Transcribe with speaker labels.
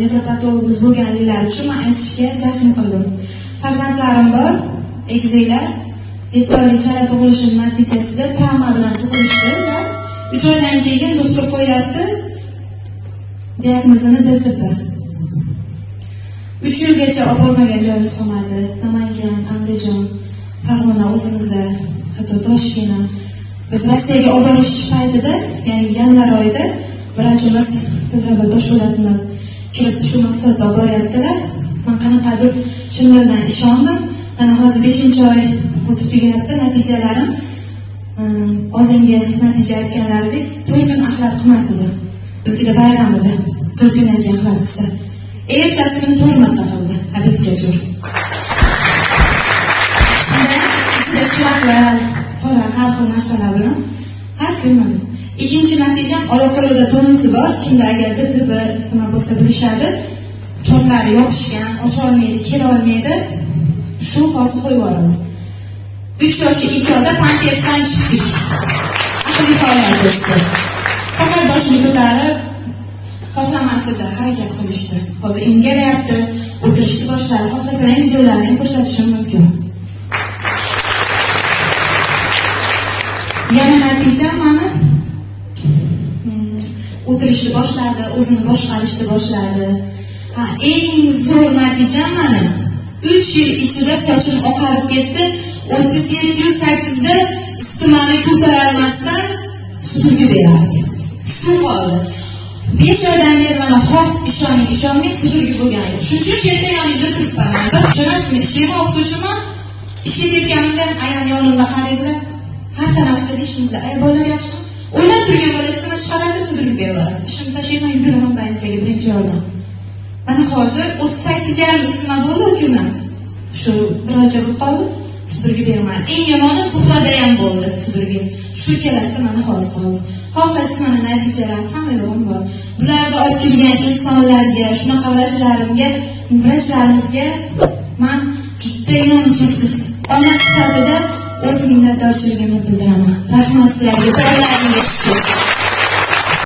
Speaker 1: Nevropatologimiz bo'lganliklari uchun man aytishga jazm qildim. Farzandlarim bor, egizaklar. 7 oylik chala tug'ilishim natijasida travma bilan tug'ilishdi ular. 3 oydan keyin doktor qo'yapti diagnozini DCP. 3 yilgacha olib bormagan joyimiz qolmadi. Namangan, Andijon, Farg'ona, o'zimizda, hatto Toshkent ham. Biz Rossiyaga olib borish paytida, ya'ni yanvar oyida vrachimiz Dilrabo Toshpo'latni kirib shu mahsulotni olib boryaptilar. Man qanaqadir chin dildan ishondim. Mana hozir 5-oy o'tib tugayapti, natijalarim oldingi natija aytganlaridek 4 kun axlat qilmas edi. Bizga bayram edi. 4 kundan keyin axlat qilsa. Ertasi kuni 4 marta qildi, обед gacha. Shunda ichida shlaklar, qora har xil narsalar bilan har kun mana. Ikkinchi natijam oyoq qo'lida tonusi bor. Kimda agar DTB nima bo'lsa bilishadi. Chotlari yopishgan, ocha olmaydi, kela olmaydi. Shu hozir qo'yib yuborildi. 3 yoshi 2 oyda pampersdan chiqdik. Aqliy faoliyat o'sdi. Faqat boshini ko'tarib xohlamas edi, harakat qilishdi. Hozir ingalayapti, o'tirishni boshladi. Xohlasalar videolarni ham ko'rsatishim mumkin. Yana natijam mani o'tirishni boshladi, o'zini boshqarishni boshladi. Ha, eng zo'r natijam mani 3 yil ichida sochim oqarib ketdi. 37,8 da isitmani ko'tara olmasdan supurgi berardi. Shu holda. 5 oydan beri mana xoh ishoning, ishonmang, supurgi bo'lgani yo'q. Shuning uchun shu yerda yoningizda turibman. Bir ishonasizmi, ishlayman, o'qituvchiman. Ishga ketganimda ayam yonimda qaraydilar. Har tanaffusda 5 minutda ay bolalar yaxshimi? O'ynab turgan bola isitma chiqaradi, supurgi berib yuboradi. Ishimni tashlayman, yuguraman больница ga birinchi yordam. Mana hozir 38,5 isitma bo'ldi u kuni. Shu bir oycha bo'lib qoldi. Supurgi bermadi. Eng yomoni Zuhrada ham bo'ldi supurgi. Shu ikkalasida mana hozir qoldi. Xohlasiz mana natijalarim hamma yo'g'im bor. Bularni olib kelgan insonlarga, shunaqa vrachlarimga, vrachlarimizga man judayam cheksiz ona sifatida o'z minnatdorchiligimni bildiraman. Rahmat sizlarga, borlaringga shukur.